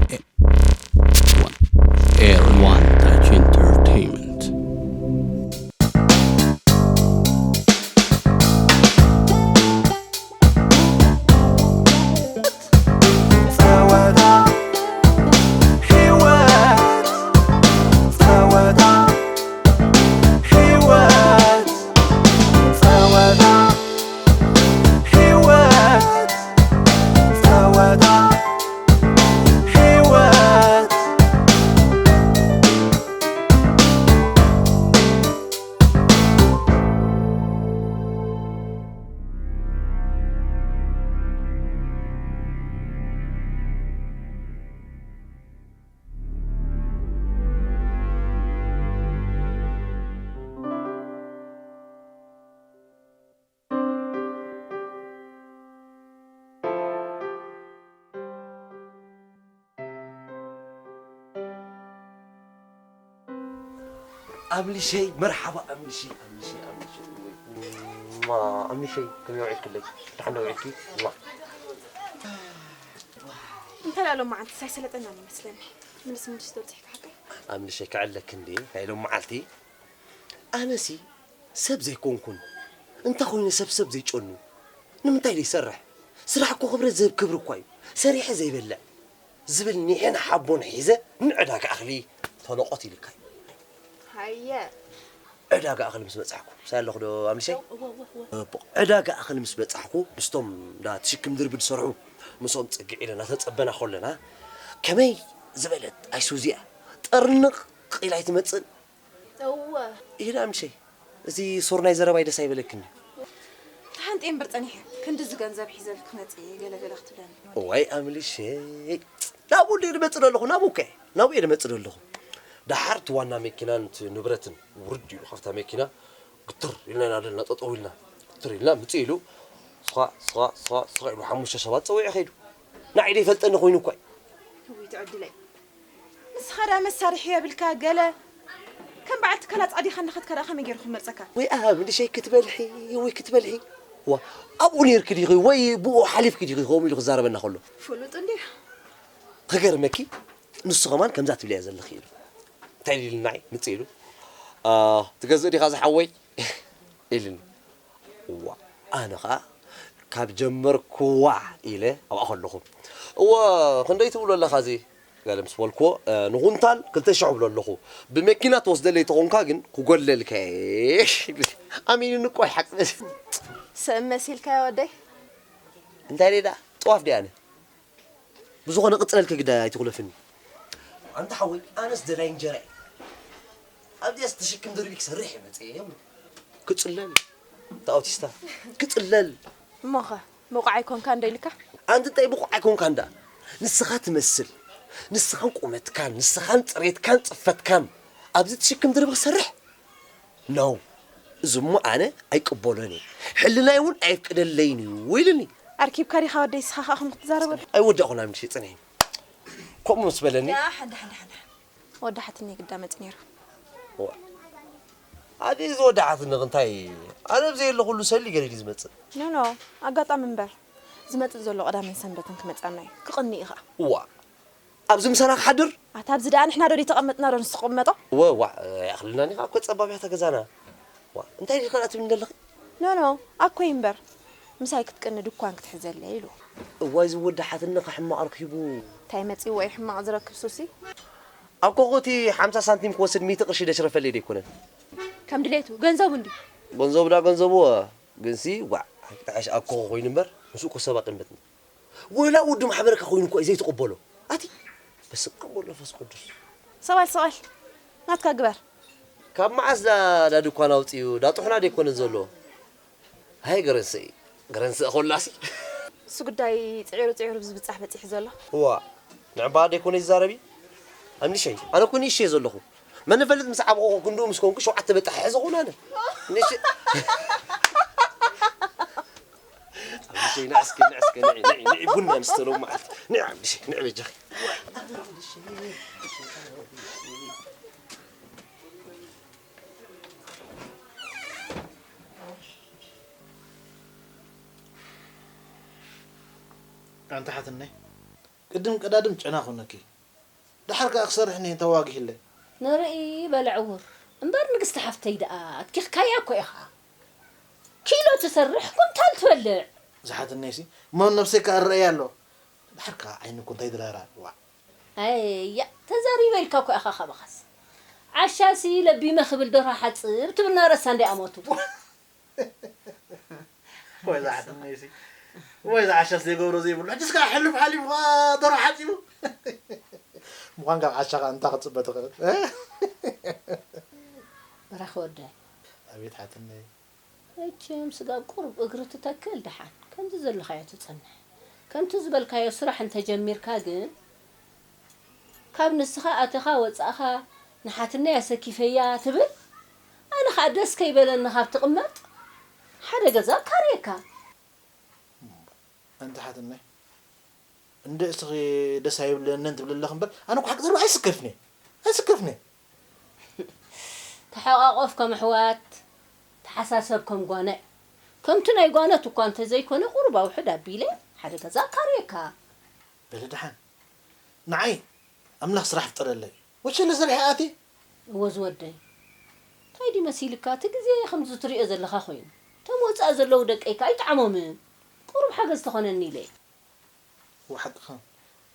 One. Air One Touch Entertainment. ጸወታ ህይወት፣ ጸወታ ህይወት፣ ጸወታ ህይወት፣ ጸወታ ህይወት። ኣምልሸይ፣ መርሓባ ኣምልሸይ፣ ኣምልሸይ፣ ኣምልሸይ። ማ፣ ኣምልሸይ፣ ከመይ ውዒልክለይ? ደሓን ዶ ውዒልኪ? ማ። እንታይ ላሎ መዓልቲ ሳይ ሰለጠና ይመስለኒ። ምንስ ምንስ ዶ ጽሒካ ሓቀይ? ኣምልሸይ፣ ክዕለክ እንዴ? ናይ ሎም መዓልቲ? ኣነሲ ሰብ ዘይኮንኩን። እንተ ኾይነ ሰብ ሰብ ዘይጨኑ። ንምንታይ ዘይሰርሕ? ስራሕ እኮ ክብረት ዝህብ ክብሪ እኳ እዩ። ሰሪሐ ዘይበልዕ ዝብል ኒሕን ሓቦን ሒዘ ንዕዳጋ እኽሊ ተለቆት ኢልካ እዩ። ሃየ። ዕዳጋ እኽሊ ምስ በጻሕኩ፣ ሳይ ኣለኹ ዶ ኣምልሸይ? እወ፣ እወ፣ እወ። እቦ፣ ዕዳጋ እኽሊ ምስ በጻሕኩ፣ ምስቶም ዳ ትሽክም ድርቢ ዝሰርሑ፣ ምስኦም ጽግዕ ኢለ እናተጸበና ከለና፣ ከመይ ዝበለት ኣይሱዚ እያ። ጠርንቕ ኢላ ኣይትመጽእን። እወ። ኢላ ኣምልሸይ፣ እዚ ሶርናይ ዘረባይ ደስ ኣይበለክን። ተሃንጤ እምበር ጸኒሐ፣ ክንድዚ ገንዘብ ሒዘልክ መጽእ ገለ ገለ ክትብለኒ። እዋይ ኣምልሸይ፣ ናብኡ እንድየ ዝመጽእ ዘለኹ፣ ናብኡ እኮ እየ፣ ናብኡ እየ ዝመጽእ ዘለኹ። ደሓር እቲ ዋና መኪናን እቲ ንብረትን ውርድ ኢሉ ካብታ መኪና፣ ግትር ኢልና ኢና ደልና፣ ጠጠው ኢልና፣ ግትር ኢልና፣ ምጽእ ኢሉ፣ ስኻ፣ ስኻ፣ ስኻ፣ ስኻ ኢሉ ሓሙሽተ ሰባት ጸዊዑ ከይዱ። ንዓይ ደይፈልጠኒ ኮይኑ እኮ እዩ። ውይ፣ ትዕድለይ። ንስኻ ደኣ መሳርሒ የብልካ፣ ገለ ከም በዓልቲ ከላ ጻዲኻ እናኸድካ ደኣ ከመይ ገይሩ ክመርጸካ? ወይ ኣብ ንእሽተይ ክትበልሒ፣ ወይ ክትበልሒ። ዋ፣ ኣብኡ ነይርኪ ዲኺ፣ ወይ ብኡ ሓሊፍኪ ዲኺ፣ ከምኡ ኢሉ ክዛረበና ከሎ? ፍሉጥ እንድዩ። ክገርመኪ፣ ንሱ ኸማን ከምዛ ትብልያ ዘለኺ ኢሉ። እንታይ ኢሉኒ ንዓይ? ምጽእ ኢሉ። "ኣ፣ ትገዝእ ዲኻ ዝሓወይ?" ኢሉኒ። እዋ፣ ኣነ ኸኣ ካብ ጀመርኩዋ ኢለ ኣብኣ ከለኹ፣ "እወ፣ ክንደይ ትብሎ ኣለኻ እዚ?" ገለ ምስ በልኩዎ፣ "እ፣ ንኹንታል ክልተ ሽሕ እብሎ ኣለኹ። ብመኪና ትወስደለይ ተኾንካ ግን ክጎድለልካ እየ።" ኣሚኑኒ እኮ ይሓቅስ። ሰብ መሲልካዮ ወደይ። እንታይ ደኣ? ጥዋፍ ድየ ኣነ? ብዝኾነ ቅጽለልኪ ግዳ ኣይትኹለፍኒ። ኣንታ ሓወይ፣ ኣነስ ደላይ እንጀራ እየ። ኣብዚኣስ ትሽክም ድርቢ ክሰርሕ እየ መጽየ። ክጽለል፣ እታ ኣውቲስታ፣ ክጽለል። እሞኸ፣ ብቑዕ ኣይኮንካን ዶ ኢልካ? ኣንቲ እንታይ ብቑዕ ኣይኮንካን ደኣ? ንስኻ ትመስል። ንስኻን ቁመትካን፣ ንስኻን ጽሬትካን ጽፈትካን ኣብዚ ትሽክም ድርቢ ክሰርሕ? ኖ፣ እዚ እሞ ኣነ ኣይቅበሎን እየ። ሕልናይ እውን ኣየፍቅደለይን እዩ ኢሉኒ። ኣርኪብካ ዲኻ ወደይ፣ ንስኻ ኸኣ ከምኡ ክትዛረበሉ? ኣይወዳእኹን ኣምልሸይ፣ ጽንሒ። ከምኡ ምስ በለኒ፣ ደሓን፣ ደሓን፣ ደሓን፣ ደሓን። ወዳሓትኒ ግዳ መጺ ነይሩ። ዋ። ኣደ እዚ ወዳሓትኒ እንታይ? ኣነ ኣብ ዘየለኹሉ ሰሊ ገለ ድዩ ዝመጽእ? ኖ፣ ኖ፣ ኣጋጣሚ እምበር። ዝመጽእ ዘሎ ቀዳምን ሰንበትን ክመጽኣና እዩ። ክቕኒ እዩ ኸኣ። ዋ። ኣብዚ ምሳና ክሓድር? ኣታ ኣብዚ ደኣ ንሕና ዶ ዘይተቐመጥና ዶ ንሱ ክቕመጦ? እወ፣ ዋዕ፣ ኣይኣኽልናን እዩ፣ እኮ ጸባብ እያ እታ ገዛና። ዋዕ፣ እንታይ ኢልካ ደኣ ትብልኒ ዘለኺ? ኖ፣ ኖ፣ ኣኮይ እምበር፣ ምሳይ ክትቅኒ ድኳን ክትሕዘለይ ኢሉ። እዋይ፣ እዚ ወዲ ሓትኒ ከ ሕማቕ ኣርኪቡ። እንታይ መጺእዎ እዩ ሕማቕ ዝረክብ ሱሲ? ኣኮኹ እቲ ሓምሳ ሳንቲም ክወስድ ሚእቲ ቅርሺ ደሽረፈለይ ደይኮነን? ከም ድሌቱ፣ ገንዘቡ እንድዩ። ገንዘቡ ደኣ ገንዘቡ፣ ግንሲ፣ ዋዕ፣ ኣይክጥዕሽ ኣኮኹ ኮይኑ እምበር፣ ምስኡ እኮ ሰብ ኣቐምጥኒ። ወላ ወዲ ማሕበርካ ኮይኑ እኮ እዩ ዘይትቕበሎ። ኣቲ፣ በስመ ኣብ ወወልድ ወመንፈስ ቅዱስ። ሰቓል፣ ሰቓል። ናትካ ግበር። ካብ መዓስ ዳ፣ ዳ ድኳን ኣውጺኡ? ዳ ጥሑና ደይኮነን ዘሎ? ሃይ ገረንስኢ። ገረንስኢ ኮላሲ። እሱ ጉዳይ ጽዒሩ፣ ጽዒሩ ብዝብጻሕ በጺሑ ዘሎ። እዋ፣ ንዕባ ደይኮነ ይዛረቢ? ኣምኒሸይ፣ ኣነ እኮ ንእሽተይ ዘለኹ። መን ይፈልጥ ምስ ዓበኹ ክንድኡ ምስ ኮንኩ ሸውዓተ በጣሕ ሕዚ ኾን ኣነ። ንእሽተይ ኣምኒሸይ፣ ንዕ እስኪ፣ ንዕ እስኪ፣ ንዕ፣ ንዕ፣ ንዕ፣ ቡና ንስተ ሎም መዓልቲ። ንዕ ኣምኒሸይ፣ ንዕ በጃኺ። ኣንታ ሓትነይ፣ ቅድም ቀዳድም ጨና ኮነኪ። ደሓር ከኣ ክሰርሕ እኒሀ ተዋጊህለይ። ንርኢ በል ዕውር። እምበር ንግስቲ ሓፍተይ ደኣ ኣትኪኽካያ እኮ ኢኻ። ኪሎ ትሰርሕ ኩንታል ትበልዕ። ዝሓትነይሲ እሞ ነብሰይ ከኣ እረኣያ ኣሎ። ደሓር ከኣ ዓይኒ እኮ እንታይ ድራራ። ዋ። ኣያ ተዛሪበ ኢልካ እኮ ኢኻ ካባኻስ። ዓሻሲ ለቢመ ክብል ደርሆ ሓጽብ ትብልና ረሳ እንደ ኣሞቱ። ወይ ዝሓትነይሲ ወይ ዝዓሻስ ዘይገብሮ ዘይብሉ ሕጅስ ከዓ ሕሉፍ ሓሊፉ ከዓ ደርሆ ሓጺቡ። ምዃን ካብ ዓሻ ከዓ እንታይ ክትፅበ ትኽእል። በራኺ ወደይ። ኣቤት ሓትነይ። መቸም ስጋብ ቁሩብ እግሪ ትተክል ደሓን ከምዚ ዘለኻዮ ትጸንሕ። ከምቲ ዝበልካዮ ስራሕ እንተጀሚርካ ግን ካብ ንስኻ ኣተኻ ወጻእኻ ንሓትነይ ኣሰኪፈያ ትብል። ኣነ ኸኣ ደስ ከይበለኒ ካብ ትቕመጥ ሓደ ገዛ ኣካርየካ። ኣንቲ ሓትነይ እንደ እስኺ ደስ ኣይብለንን ትብል ኣለኺ እምበር ኣነ እኮ ሓቂ ዘረባ ኣይስከፍኒ ኣይስከፍኒ። ተሓቋቆፍ ከም ኣሕዋት ተሓሳሰብ ከም ጓና እዩ። ከምቲ ናይ ጓኖት እኳ እንተዘይኮነ ቁሩብ ኣውሕድ ኣቢለ ሓደ ገዛ ኣካርየካ። በሊ ደሓን ንዓይ ኣምላኽ ስራሕ ፍጠረለይ። ወሸለ ሰሪሐ ኣትየ። እወ ዝወደይ እንታይ ድዩ መሲልካ እቲ ግዜ ከምዚ ትሪኦ ዘለኻ ኮይኑ እቶም ወፃኢ ዘለዉ ደቀይ ከኣ ኣይጠዓሞምን። ቁሩብ ሓገዝ ተኾነኒ ኢለ። እወ ሓቅኻ።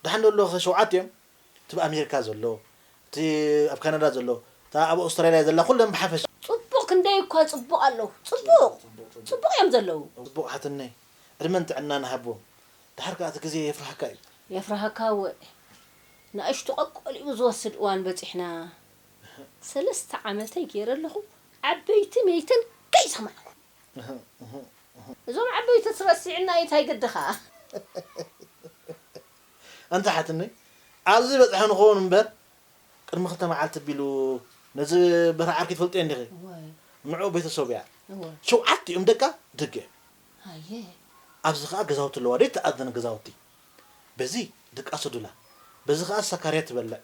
ደሓን ዘሎ ኸ ሸውዓተ እዮም። እቲ ኣብ ኣሜሪካ ዘሎ፣ እቲ ኣብ ካናዳ ዘሎ፣ እታ ኣብ ኣውስትራልያ ዘላ ኩለን ብሓፈሻ። ፅቡቕ ክንደይ እኳ ፅቡቕ ኣለዉ። ፅቡቕ ፅቡቕ እዮም ዘለዉ። ፅቡቕ ሓትነይ ዕድመን ጥዕናን ሃቦም። ደሓር ከኣ እቲ ግዜ የፍርሃካ እዩ። የፍርሃካ እወ። ንኣሽቱ ቀቆሊኡ ዝወስድ እዋን በፂሕና። ሰለስተ ዓመተይ ገይረ ኣለኹ ዓበይቲ መይተን ከይሰማዕኩ። እዞም ዓበይትስ ረሲዕና እዩ ታይ ግድኻ። ኣንታ ሓትነይ ኣብዚ በፅሐ ንኸውን እምበር ቅድሚ ክልተ መዓልቲ ኣቢሉ ነዚ በራ ዓርኪ ትፈልጥዮ እንዲኺ? እወ ንዑ ቤተሰቡ እያ። እወ ሸውዓቲኦም ደቃ ደገ እዮም። ኣየ ኣብዚ ኸዓ ገዛውቲ ኣለዋ ደይተኣዘነ ገዛውቲ። በዚ ደቃ ሰዱላ በዚ ኸዓ ሳካርያ ትበልዕ።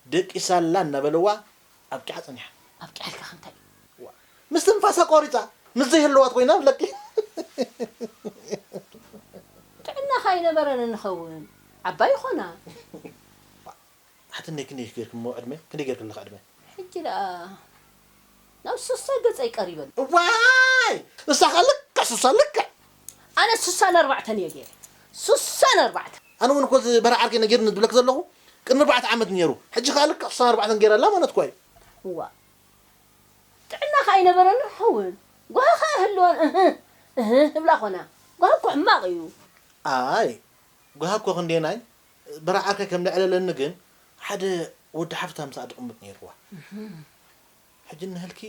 ደቂሳላ እናበልዋ ኣብቂዓ ጸኒሓ። ኣብቂዓልካ ከ እንታይ እዩ? ምስትንፋሳ ቆሪጻ ምስ ዘይህልዋት ኮይና ብለኪ። ጥዕናኻ ኣይነበረን እንኸውን ዓባይ ይኾና። ሓትነይ ክንደይ ገርኪ እሞ ዕድመ? ክንደይ ገርኪ ኣለኺ ዕድመ? ሕጂ ደኣ ናብ ሱሳ ገጸይ ቀሪበን። እዋይ! ንሳ ከ ልክዕ ሱሳ ልክዕ። ኣነ ሱሳን ኣርባዕተን እየ ገይረ። ሱሳን ኣርባዕተን። ኣነ እውን እኮ እዚ በራ ዓርከይ ነጊርኒ ዝብለኪ ዘለኹ ቅድሚ ኣርባዕተ ዓመት ነይሩ። ሕጂ ከኣ ልክዕ ሱሳን ኣርባዕተን ገይራ ኣላ ማለት እኮ እዩ። እዋ ጥዕናኻ ኣይነበረን ክኸውን። ጓሂ ከኣ ይህልወን እህ እህ እብላ ኾና። ጓሂ እኮ ሕማቕ እዩ። ኣይ ጓሂ እኮ ክንደየናይ በራ ዓርከይ ከም ለዕለለኒ ግን ሓደ ወዲ ሓፍታ ምስኣ ድቕምጥ ነይርዋ። ሕጂ እነሀልኪ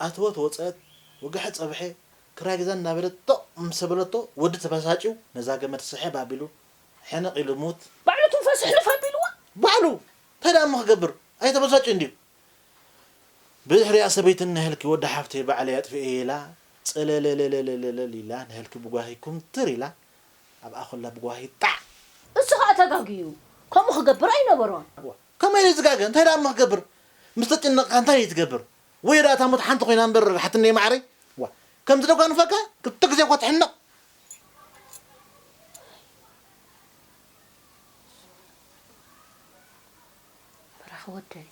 ኣተወት ወፀት ወግሐ ፀብሐ ክራይ ገዛ እናበለት ጦቕ ምስ በለቶ ወዲ ተበሳጭው ነዛ ገመድ ስሕብ ኣቢሉ ሕንቕ ኢሉ ሙት። ባዕሉ ትንፋሱ ሕልፍ ኣቢልዋ። ባዕሉ እንታይ ደኣ እሞ ክገብር ኣይተበሳጭ እንድዩ። ብድሕሪኣ ሰበይቲ እነሀልኪ ወዲ ሓፍተይ ባዕለይ ኣጥፊኤ ኢላ ፀለለለለለለል ኢላ እነሀልኪ ብጓሂ ኩምትር ኢላ ኣብኣ ኮላ ብጓሂ ጣዕ። እሱ ኸኣ ተጋግዩ ከምኡ ክገብር ኣይነበሮን። ከመይ ኢሉ ዝጋገ እንታይ ደኣ እሞ ክገብር ምስ ተጨነቕካ እንታይ እዩ ትገብር ወዮ ደኣ እታ ሞት ሓንቲ ኮይና እምበር ሓትነይ ማዕረይ ዋ ከምዚ ዶ ጓንፈካ ክልተ ግዜ እኳ ትሕነቕ። በራኺ ወደይ።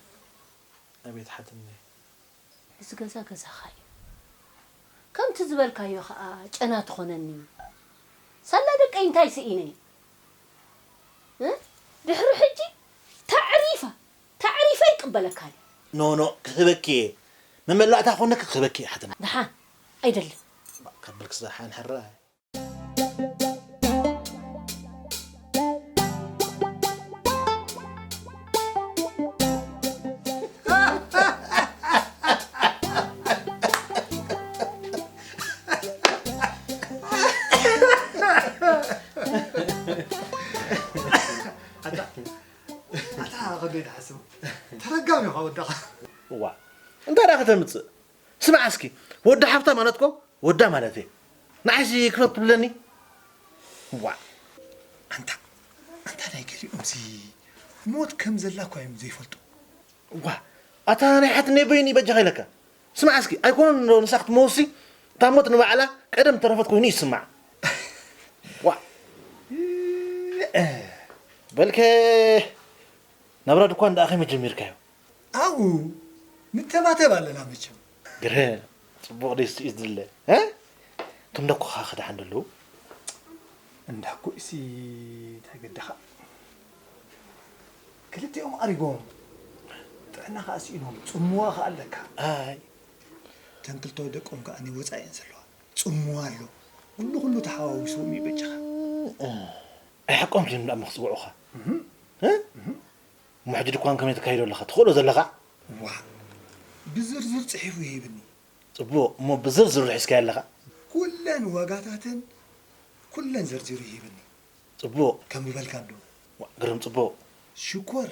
ኣቤት ሓትነይ። እዚ ገዛ ገዛኻ እዩ። ከምቲ ዝበልካዮ ኸኣ ጨና ትኾነኒ። ሳላ ደቀይ እንታይ ስኢነ? እ? ድሕሪ ሕጂ ታዕሪፋ ታዕሪፋ ይቅበለካን እዩ። ኖ ኖ ክህበኪ እየ። መመላእታ ኮነኪ ክህበኪ እየ ሓትነይ። ደሓን ኣይደልን። ካብ በልክስ ደሓን ሕራይ። ኣታ ከመይ ትሓስብ ተረጋም ኢኻ ወዳኻ እዋ እንታይ ደኣ ከተምፅእ ስማዕ እስኪ ወዲ ሓፍታ ማለት ኮ ወዳ ማለት እየ ንዓይሲ ክፈት ትብለኒ ዋ ኣንታ ኣንታ ናይ ገሊኦምሲ ሞት ከም ዘላ እኳ እዮም ዘይፈልጡ ዋ ኣታ ናይ ሓትነይ በይኑ በጃኻ ኢለካ ስማዕ እስኪ ኣይኮነን ዶ ንሳ ክትመውሲ እታ ሞት ንባዕላ ቀደም ተረፈት ኮይኑ ይስማዕ ዋ በልከ ናብራ ድኳን ደኣ ከመይ ጀሚርካዮ? ኣብኡ ንተባተብ ኣለና መቸም። ግረ ጽቡቕ ደይ ስኢት ዝለ እ? እቶም ደኩኻ ክድሓን ደለዉ? እንዳኩ እሲ እንታይ ገደኻ? ክልቲኦም ኣሪጎም ጥዕና ከዓ ስኢኖም ጽምዋ ከዓ ኣለካ። ኣይ ተንክልቶ ደቆም ከዓ ንወፃኢ እየን ዘለዋ። ጽምዋ ኣሎ። ኩሉ ኩሉ ተሓዋዊስዎም እዩ በጃኻ። ኣይሓቆም ድዮም ደኣ ክጽውዑኻ? እሞ ሕጂ ድኳን ከመይ ተካይዶ ኣለኻ? ትኽእሎ ዘለኻ? ዋ ብዝርዝር ጽሒፉ ይህብኒ። ጽቡቕ፣ እሞ ብዝርዝር ሒዝካዮ ኣለኻ? ኩለን ዋጋታተን ኩለን ዘርዚሩ ይህብኒ። ጽቡቕ። ከም ዝበልካ እንዶ። ዋ፣ ግርም ጽቡቕ። ሽኮር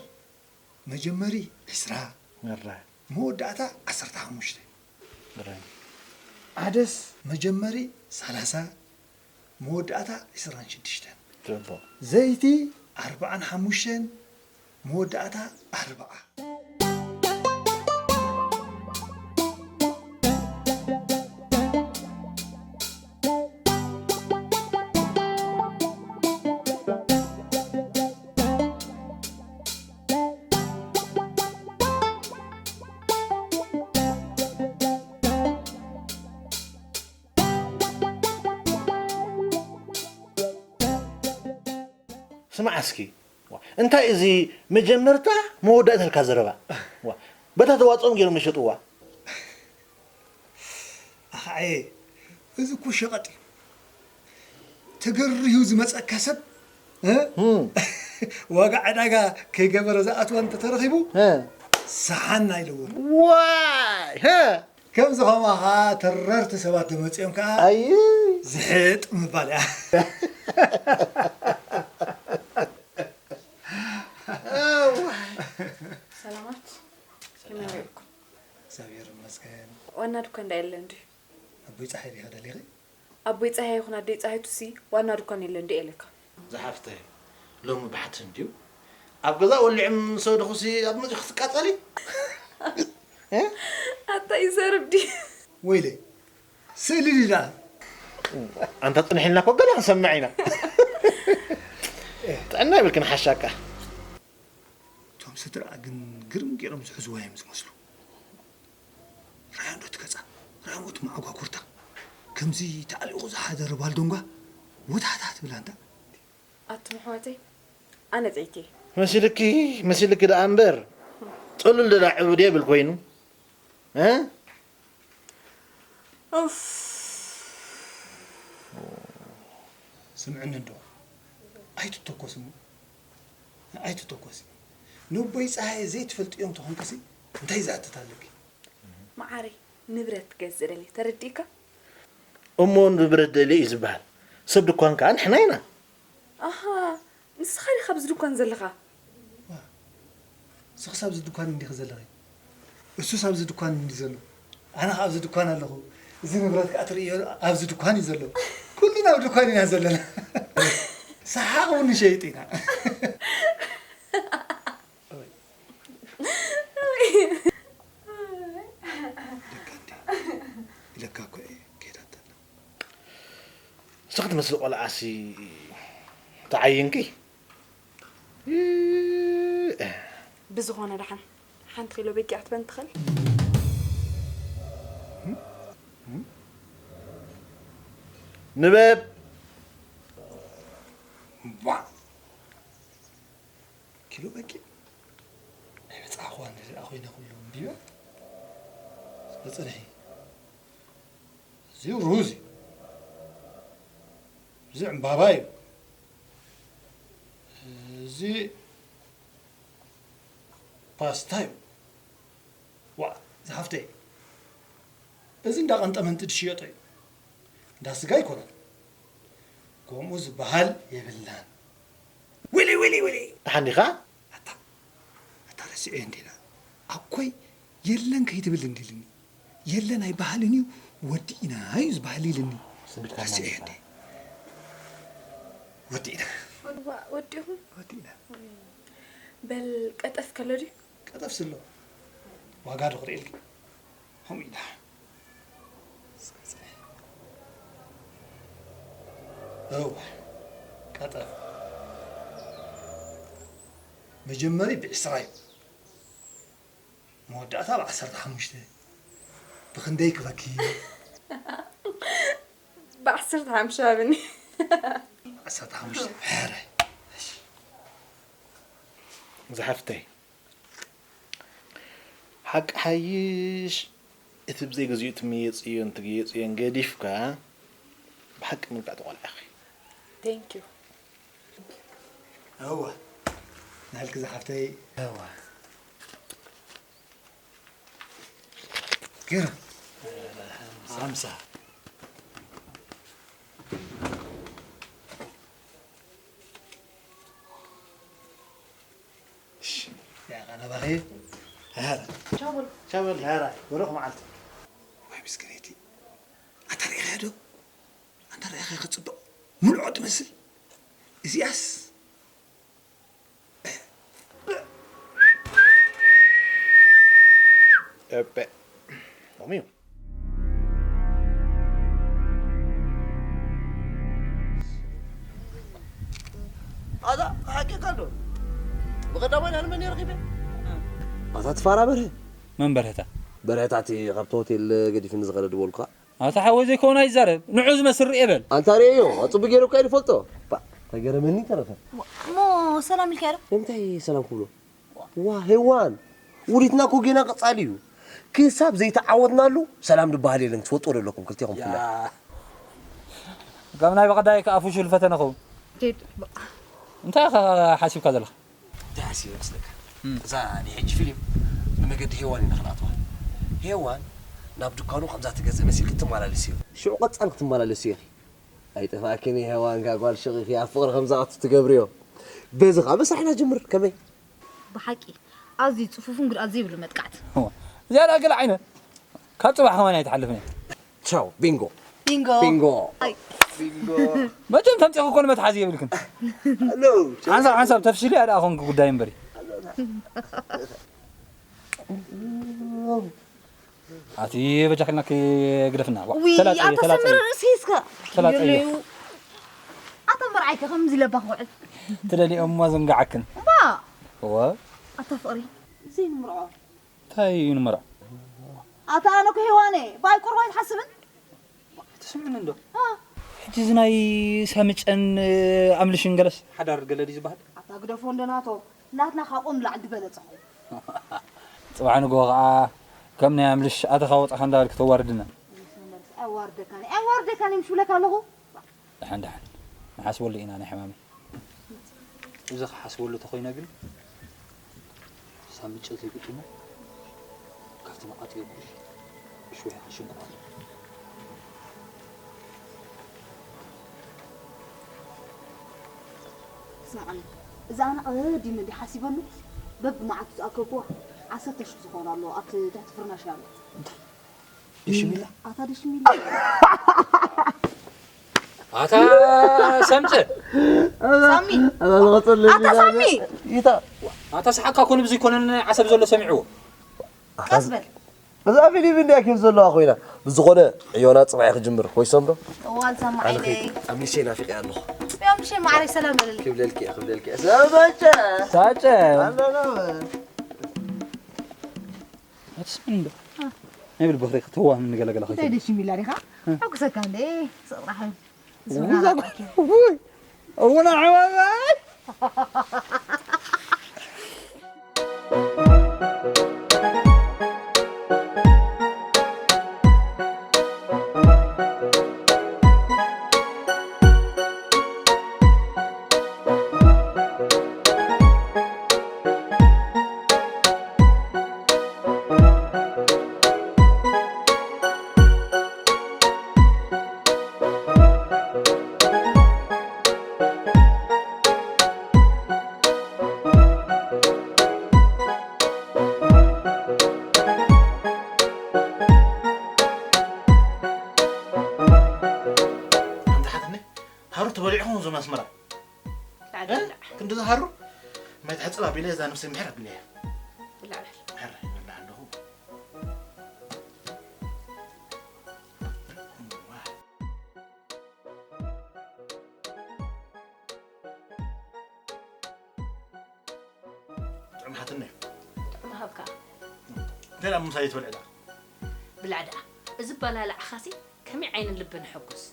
መጀመሪ ዕስራ፣ መራ። መወዳእታ ዓሰርተ ሓሙሽተ። ግርም። ዓደስ መጀመሪ ሰላሳ፣ መወዳእታ ዕስራን ሽዱሽተን። ጽቡቕ። ዘይቲ ኣርብዓን ሓሙሽተን፣ መወዳእታ ኣርብዓ። ስማዕ እስኪ፣ ዋ፣ እንታይ እዚ መጀመርታ መወዳእታ ኢልካ ዘረባ? ዋ፣ በታ ተዋፅኦም ገይሮም ዝሸጥዋ። ኣኸዐየ፣ እዚ እኮ ሸቐጥ እዩ። ተገርሁ ዝመፀካ ሰብ እ? ዋጋ ዕዳጋ ከይገበረ ዝኣትዋ እንተተረኺቡ እ። ሰሓን ኣይለዎን። ዋይ! ሀ! ከምዚ ከማኻ ተረርቲ ሰባት ተመፅኦም ከዓ ኣይ ዝሕጥ ምባል እያ። ሰላማት ከመይ ውዒልኩም? እግዚኣብሔር ይመስገን። ዋና ድኳ እንዳ የለን ድዩ? ኣቦይ ፀሓይ ዲኻ ደሊኺ? ኣቦይ ፀሃየ ይኹን ኣደይ ፀሃይቱሲ ዋና ድኳን የለን ድየ ኢለካ። ዝሓፍተይ ሎሚ ብሓትሽ እንድዩ ኣብ ገዛ ወሊዕም ዝሰደኹሲ ኣብ መፂኡ ክትቃፀሊ። ኣታ ይዘርብ ድዩ? ወይለይ ስእሊ ድዩ ደኣ? ኣንታ ፅንሕ ኢልና እኮ ገለ ክንሰምዕ ኢና። ጥዕና ይብልክን ሓሻካ። እቶም ስድርኣ ግን ግርም ገይሮም ዝሕዝዋ እዮም ዝመስሉ። ርኣያ እንዶ እቲ ገጻ፣ ርኣያ እቲ መዓጓጉርታ። ከምዚ ተኣሊቑ ዝሓደረ ባልዶንጓ ወታታ ትብል ኣንታ። ኣቱም ኣሕዋተይ ኣነ ጥዒቲ እየ። መሲልኪ መሲልኪ ደኣ እምበር ጥሉል ደኣ ዕቡድ የብል ኮይኑ እ ኡፍ ስምዕኒ እንዶ ኣይትተኮስ እሞ ኣይትተኮሲ። ነቦይ ጸሃየ ዘይትፈልጥዮም ተኾንክሲ እንታይ ዝኣትት ኣለኪ? መዓረይ ንብረት ክገዝእ ደልየ ተረዲእካ? እሞ ንብረት ደልየ እዩ ዝበሃል። ሰብ ድኳን ከኣ ንሕና ኢና። ኣሃ ንስኻ ዲኻ ኣብዚ ድኳን ዘለኻ? ዋ ንስኽስ ኣብዚ ድኳን እንዲኺ ዘለኺ? እሱስ ኣብዚ ድኳን እንዲ ዘሎ። ኣነ ኸኣ ኣብዚ ድኳን ኣለኹ። እዚ ንብረት ከኣ ትርእዮ ኣብዚ ድኳን እዩ ዘሎ። ኩልና ኣብ ድኳን ኢና ዘለና። ሰሓቕ እውን ንሸይጥ ኢና። ደካ እንዲ ኢለካ እኮ እየ ከይዳተና። ንስኺ ትመስሊ ቆልዓሲ ተዓይንኪ። ብዝኾነ ደሓን ሓንቲ ኪሎ በጊዕ ክትበን ትኽእል። ንበብ ዋ ኪሎ በጊዕ ኣይበጻሕኹዋን ደኣ ኮይነ ኩሉ ኣንቢበ። እዚ ጽንሒ፣ እዚ ሩዝ እዩ፣ እዚ ዕምባባ እዩ፣ እዚ ፓስታ እዩ። ዋእ ዝሓፍተይ፣ እዚ እንዳ ቀንጠመንጢ ዝሽየጦ እዩ፣ እንዳ ስጋ ኣይኮነን። ከምኡ ዝበሃል የብልናን። ዊሊ ዊሊ ዊሊ። ደሓን ዲኻ? ኣታ ኣታ ረሲዐዮ እንዲና ኣኮይ የለን ከይትብል እንዲልኒ የለን ኣይበሃልን እዩ ወዲእና እዩ ዝበሃል ኢልኒ ረሲዐዮ እንዲ ወዲእና ወዲኹም ወዲእና በል ቀጠፍ ከሎ ድዩ ቀጠፍሲ ኣሎ ዋጋ ዶ ክርእየልኪ ከምኡ ኢላ እዋ ቀጠፍ መጀመሪ ብዕስራ እዩ። መወዳእታ ብዓሰርተ ሓሙሽተ። ብኽንደይ ክበኪ? ብዓሰርተ ሓሙሽተ ሃብኒ። ዓሰርተ ሓሙሽተ። ሕራይ። ዝሓፍተይ ሓቂ ሓይሽ እቲ ብዘይ ግዚኡ ትምየፅዮን ትግየፅዮን ገዲፍካ ብሓቂ ምልክዕቲ ቆልዓ ኢኺ። Thank you። እወ፣ ንሕልኪ ዝሓፍተይ። እወ። ገይረ። ሓምሳ። እሺ፣ ያ ቃና ባኺ። ሄረ። ቻው በል። ቻው በል፣ ሄረ። ብሩኽ መዓልቲ። ወይ ብስክሌቲ። ኣታ ርኢኻዮ ዶ? ኣታ ርኢኻዮ ክጽብቕ። ምልዖ ትመስል። እዚኣስ እበ ከምኡ እዩ። ኣዛ ሓቂካ ዶ? ብቐዳማይ ናብ መን ረኺበ? ኣታ ትፋራ በርሀ መን በርህታ? በርሀታቲ ካብቲ ሆቴል ገዲፍኒ ዝኸደ ድበልኩኻ ኣታ ሓወይ ዘይከውን ኣይዛረብ ንዑ ዝመስል ርእ በል። ኣንታ ርእዮ ኣጽቡ ገይሩ እኳ ይፈልጦ። ባ ተገረመኒ ተረፈ። እሞ ሰላም ኢልካዮ ዶ? ንምንታይ ሰላም ክብሎ? ዋ ሄዋን ውዲትና እኮ ጌና ቀጻሊ እዩ። ክሳብ ዘይተዓወትናሉ ሰላም ድበሃል የለን ትፈልጥዎ ዶ ኣለኩም ክልቴኹም ፍላይ። ካብ ናይ በቐዳይ ከኣ ፍሹል ፈተነ ኸውን። እንታይ ኢኻ ሓሲብካ ዘለኻ? እንታይ ሓሲበ ይመስለካ? እዛ ናይ ሕጂ ፊልም ብመገዲ ሄዋን ኢና ክንኣትዋ። ሄዋን ናብ ድኳኑ ከምዛ ትገዝእ መሲልኪ ትመላለስ እዩ። ሽዑ ቀጻል ክትመላለስ እዩ ኢኺ። ኣይጠፋእክን እዩ ሄዋን፣ እዛ ጓል ሽቕ ኢኺ ኣብ ፍቕሪ ከምዛ ኣቱ ትገብርዮ። በዚ ኸኣ በሳሕና ጅምር፣ ከመይ? ብሓቂ ኣዝዩ ጽፉፍን ጉድኣት ዘይብሉ መጥቃዕቲ። እዚኣ ደኣ ገለ ዓይነት ካብ ጽባሕ ከማን ኣይትሓልፍን እያ። ቻው ቢንጎ። ቢንጎ። ቢንጎ። ኣይ። ቢንጎ። መቸም ተምፂኹ እኮ ንመትሓዚ የብልክን። ሄሎ። ሓንሳብ ሓንሳብ ተፍሽሉ እያ ደኣ ኾንኪ ጉዳይ እምበሪ። ኣቲ በጃኺልና ግደፍና። ዋ፣ ውይ ተላፀየ፣ ኣታ ተላፀየ። ሰምረ ርእሲ እስከ ተላፀየ። ይለዩ። ኣታ መርዓይከ ከምዚ ለባ ክውዕል ትደልየኦ እማ ዝንጋዓክን። እባ እወ። ኣታ ፍቕሪ ዘይንምርዖ። እንታይ እዩ ንምርዖ? ኣታ ኣነ እኮ ሄዋነ ባይ ቁርባ ኣይትሓስብን? ትስምኒ እንዶ ሕጂ እዚ ናይ ሳምጨን ኣምልሽን ገለስ ሓዳር ገለ ድዩ ዝበሃል? ኣታ ግደፎ እንደ ናቶ ናትና ካብኦም ላዕሊ ዝበለጸኹም። ጽባሕ ንግሆ ከዓ ከም ናይ ኣምልሽ ኣተኻ ወጻኻ እንዳበልክ ተዋርድና። ኣይዋርደካን ኣይዋርደካን እዮም ሽብለካ ኣለኹ። ደሓን ደሓን ንሓስበሉ ኢና ናይ ሕማመይ። እዚ ክሓስበሉ ተኾይነ ግን ሳምጨ ዘይግጥሙ ካብቲ መዓት የብሉሽ ሽወይ ሓሽንኩ ስማዓኒ እዛ ኣነ ቀዲመ እንዲ ሓሲበሉ በብመዓቱ ዝኣከብኩዋ ዓሰርተ ሽሕ ዝኾኑ ኣለዉ ኣብቲ ትሕቲ ፍርናሽ ኣሎ። ደሽሚላ ኣታ ደሽሚላ ኣታ ሰምጨ ሳሚ ኣዛ ዝቐጸሉ ኣታ ሳሚ ይታ ኣታ ሰሓቅካ ኮነ ብዘይ ኮነ ዓሰብ ዘሎ ሰሚዕዎ ቀስ በል እዛ ፊልም እንዲያ ኪም ዘለዋ ኮይና ብዝኾነ ዕዮና ጽባሕ ክጅምር ኮይሶም ዶ እዋን ሰማዓይለይ ኣምልሸይ ናፊቀ ኣለኹ ዮም ብሸይ ማዕረይ ሰላም በለለይ ክብለልኪ እየ ክብለልኪ እየ ሰበጨ ሳጨ ኣለና በል ኣትስምን ዶ ናይ ብል በኽሪ ክትዋም ንገለገለ እንታይ ኾይተ ደሽሚላ ዲኻ ሕጉሰካ እንደ ስቕራሕ ውይ እውን ኣሕዋይ ኣንታ ሓትኒ ሃሩ ተበሊዕኹም እዞም ኣስመራ ላዕሊ ክንዲ ዝሃሩ ማይ ትሕፅብ ኣቢለ እዛ ነብሰይ ምሕር ኣቢለ እያ ላዕሊ ምሕር ይብላ ኣለኹ ጥዑም ሓትነይ። ጥዑም ሃብካ። እንታይ ደኣ ምሳይ ትበልዕ ደኣ? ብላዕ ደኣ። እዚ ኣበላልዓኻሲ ከመይ ዓይንን ልብን ሕጉስ።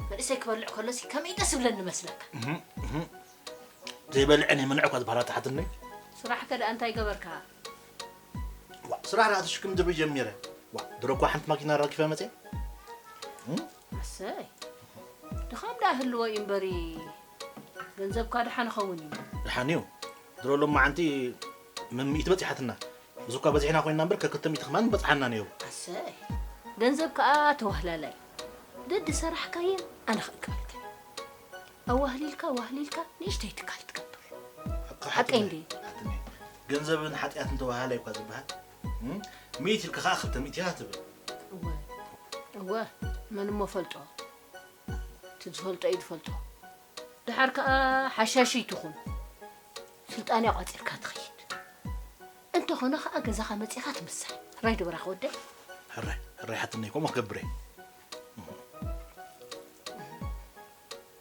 መንእሰይ ክበልዕ ከሎሲ ከመይ ደስ ዝብለኒ መስለካ። እህ፣ እህ። ዘይበልዐ ነይምንዕ እኳ ዝበሃል ኣታ ሓትነይ። ስራሕከ ደኣ እንታይ ገበርካ? ዋ፣ ስራሕ ደኣ ተሽክም ድርቢ ጀሚረ። ዋ፣ ድሮ እኳ ሓንቲ ማኪና ኣራኪፈ መፅየ። እም? ኣሰይ። ድኻም ደኣ ህልዎ እዩ እምበሪ፣ ገንዘብካ ደሓን ይኸውን እዩ። ደሓን እዩ። ድሮ ሎማዓንቲ መን ሚእቲ በፂሓትና። እዚ እኳ በፂሕና ኮይንና እምበር፣ ከክልተ ሚእቲ ከማን በፅሓና ነይሩ። ኣሰይ። ገንዘብ ከኣ ተዋህላላይ። ደዲ ሰራሕካየን ኣነ ክእከበልካ። ኣዋህሊልካ፣ ኣዋህሊልካ፣ ንእሽተይ ትካል ትገብር። ሓቂ ሓቂ ሓቂ እንዴ? ሓቂ እንዴ? ገንዘብን ሓጢኣትን ተዋሃላይ እኳ ዝበሃል። እም? ሚእቲ ኢልካ ኸዓ ክልተ ሚእቲ ኢኻ ትብል። እወ፣ እወ፣ መን እሞ ፈልጦ? እቲ ዝፈልጦ እዩ ዝፈልጦ። ደሓር ከኣ ሓሻሺ ትኹን። ስልጣንያ ቋጺርካ ትኸይድ። እንተኾነ ኸኣ ገዛኻ መጺኻ ትምሳሕ። ሕራይ ዶ በራኺ ወደይ? ሕራይ፣ ሕራይ ሓትነይ፣ ከምኡ ክገብር እየ።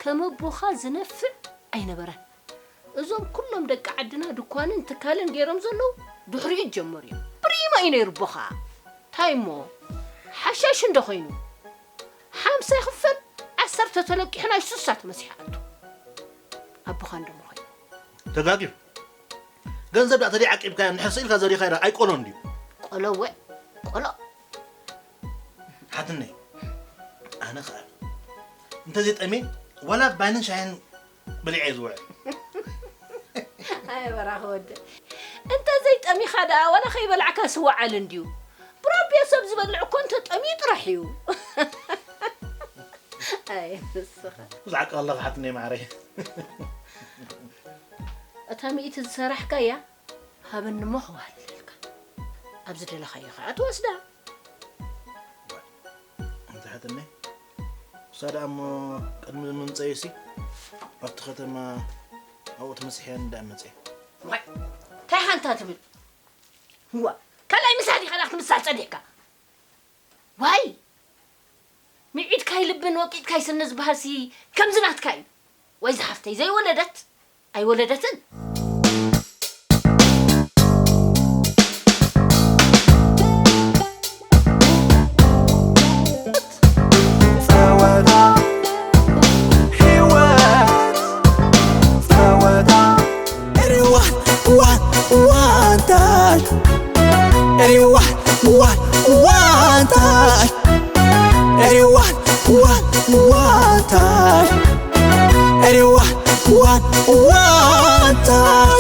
ከም ኣቦኻ ዝነፍዕ ኣይነበረን። እዞም ኩሎም ደቂ ዓድና ድኳንን ትካልን ገይሮም ዘለዉ ድሕሪኡ ጀመሩ እዮም። ብሪማ እዩ ነይሩ ኣቦኻ። እንታይ እሞ? ሓሻሽ እንዶ ኾይኑ። ሓምሳ ይኽፈል፣ ዓሰርተ ተለቂሑ ናይ ሱሳ ተመሲሓ ኣቱ። ኣቦኻ እንዶ ኾይኑ። ተጋግዩ። ገንዘብ ደኣ ተደይ ዓቂብካዮ፣ እንድሕር ስኢልካ ዘሪኻዮ ደኣ ኣይቆሎን ድዩ? ቆሎ እወ፣ ቆሎ። ሓትነይ፣ ኣነ ኸኣ እንተዘይጠምየ፣ ዋላ ባንን ሻሂን በሊዐ እየ ዝውዕል። ኣይ በራኺ ወደ። እንተዘይጠሚኻ ደኣ፣ ዋላ ከይበላዕካ ስዋ ዓል እንድዩ። ብራቢያ ሰብ ዝበልዕ እኮ እንተጠምዩ ጥራሕ እዩ። ኣይ ንስኻ። ብዙሕ ዓቃ ኣለኻ ሓትነይ ማዕረይ። እታ ሚእቲ ዝሰራሕካያ ሃበኒ እሞ ከዋህልለልካ። ኣብ ዝደለኻዮ ኸዓ ትወስዳ። እንተ ሓትነይ፣ እሳ ደኣ እሞ ቅድሚ ምምጸዩሲ ኣብቲ ከተማ ኣብኡ ተመሲሐ እንዳ መጸ። ዋይ፣ እንታይ ሓንታ ትብል? እዋ፣ ካልኣይ ምሳሕ ዲኻ ደኣ ክትምሳሕ ጸኒሕካ? ዋይ፣ ምዒድካይ ልብን ወቂጥካይ ስኒ ዝበሃልሲ ከምዚ ናትካ እዩ። ወይ ዝሓፍተይ ዘይወለደት ኣይወለደትን። ጸወታ ህይወት፣ ጸወታ ሪዋን ዋን ዋንታሽ፣ ሪዋን ዋን ዋንታሽ፣ ሪዋን ዋን ዋንታሽ፣ ሪዋን ዋን ዋንታሽ።